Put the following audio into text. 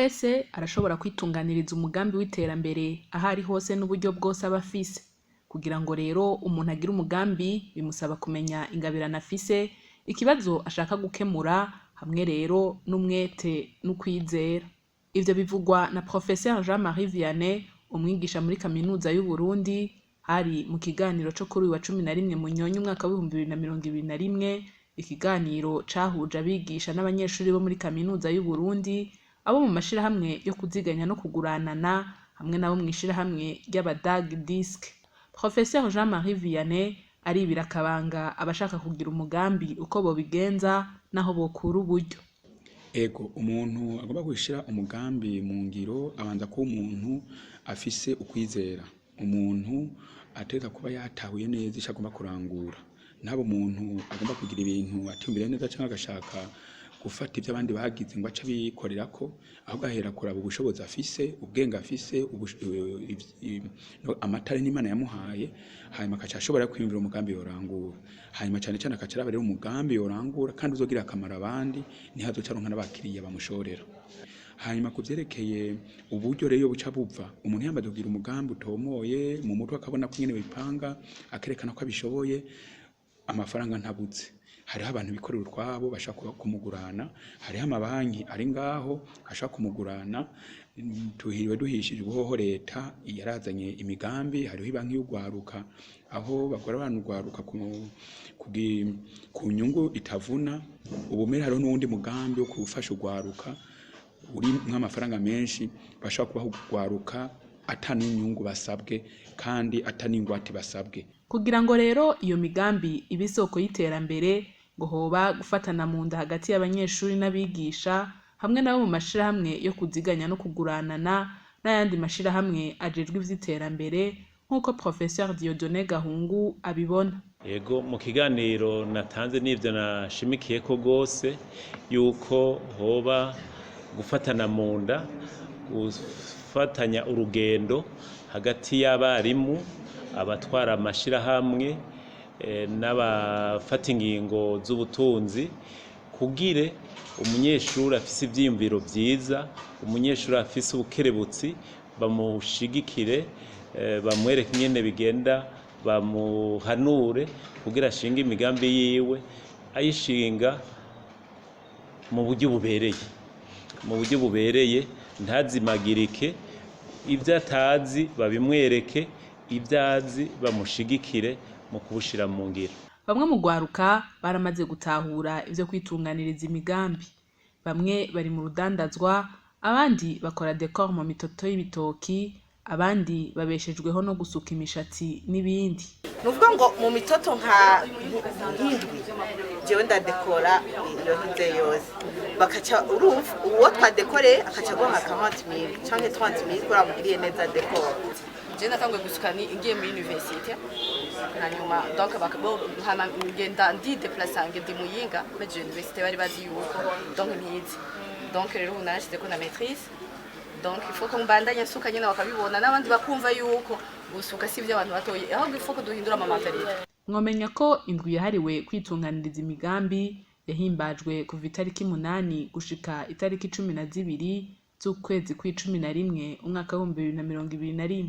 wese arashobora kwitunganiriza umugambi w'iterambere aho ari hose n'uburyo bwose aba afise. Kugira ngo rero umuntu agire umugambi bimusaba kumenya ingabirano afise, ikibazo ashaka gukemura hamwe rero n'umwete n'ukwizera. Ivyo bivugwa na Professeur Jean Marie Vianney, umwigisha muri kaminuza y'Uburundi, hari mu kiganiro co kuri uyu wa 11 Munyonyo umwaka w'2021, ikiganiro cahuje abigisha n'abanyeshuri bo muri kaminuza y'Uburundi, abo mu mashirahamwe yo kuziganya no kuguranana hamwe n'abo mw'ishirahamwe ry'abadag disc. Professeur Jean Marie Vianney aribira akabanga abashaka kugira umugambi uko bobigenza n'aho bokura uburyo. Ego, umuntu agomba gushira umugambi mu ngiro abanza kuba umuntu afise ukwizera, umuntu ategerezwa kuba yatahuye neza ico agomba kurangura. Ntaba umuntu agomba kugira ibintu atiyumviriye neza canke agashaka gufata ivyo abandi bagize ngo ace abikorerako, ahubwo ahera kuraba ubushobozi afise, ubwenge afise, amatara n'Imana yamuhaye, hanyuma agaca ashobora kwiyumvira umugambi yorangura. Hanyuma cane cane agaca araba rero umugambi yorangura kandi uzogirira akamaro abandi, niho azoca aronka n'abakiriya bamushorera. Hanyuma ku vyerekeye uburyo rero buca buva, umuntu yamaze kugira umugambi utomoye mu mutwe, akabona ko ingene bipanga, akerekana ko abishoboye, amafaranga ntabuze. Hariho abantu bikorera utwabo bashaka kumugurana, hariho amabanki ari ngaho ashaka kumugurana. Tuhiriwe duhishije ubuhoho, leta yarazanye imigambi, hariho ibanki y'urwaruka aho bagora abantu urwaruka ku nyungu itavuna. Ubu mbere hariho n'uwundi mugambi wo gufasha urwaruka urimwo amafaranga menshi, bashobora kubaha urwaruka ata n'inyungu basabwe kandi ata n'ingwate basabwe. Kugira ngo rero iyo migambi ibe isoko y'iterambere, ngo hoba gufatana mu nda hagati y'abanyeshuri n'abigisha hamwe n'abo mu mashirahamwe yo kuziganya no kuguranana n'ayandi mashirahamwe ajejwe ivy'iterambere, nk'uko Professeur Dieudonné Gahungu abibona. Ego, mu kiganiro natanze n'ivyo nashimikiyeko gose, yuko hoba gufatana mu nda, gufatanya urugendo hagati y'abarimu, abatwara amashirahamwe n'abafata ingingo z'ubutunzi, kugire umunyeshuri afise ivyiyumviro vyiza, umunyeshuri afise ubukerebutsi, bamushigikire, bamwereke ingene bigenda, bamuhanure kugira ashinge imigambi yiwe, ayishinga mu buryo bubereye, mu buryo bubereye, ntazimagirike. Ibyo atazi babimwereke, ibyo azi bamushigikire mu kubushira mu ngiro. Bamwe mu rwaruka baramaze gutahura ivyo kwitunganiriza imigambi. Bamwe bari mu rudandazwa, abandi bakora décor mu mitoto y'ibitoki, abandi babeshejweho no gusuka imishatsi n'ibindi. Ni ukuvuga ngo mu mitoto nka nk'indwi jewe ndadekora iyo ntuze yose, bakaca urumva uwo twadekoreye akaca aguha nka 40 000 canke 30 000 kubera wamugiriye neza décor. Je natanguye gusuka ni ngiye muri université, hanyuma donc hama ngenda ndideplasa, ngenda i Muyinga meje université, bari bazi yuko donc ntize. Donc rero ubu narashizeko na maîtrise, donc il faut ko mbandanya nsuka nyene, bakabibona n'abandi bakumva yuko gusuka si ivy'abantu batoyi, ahubwo il faut ko duhindura ama mentalité. Mwomenya ko indwi yahariwe kwitunganiriza imigambi yahimbajwe kuva itariki 8 gushika itariki 12 z'ukwezi kw'icumi na rimwe umwaka w'2021.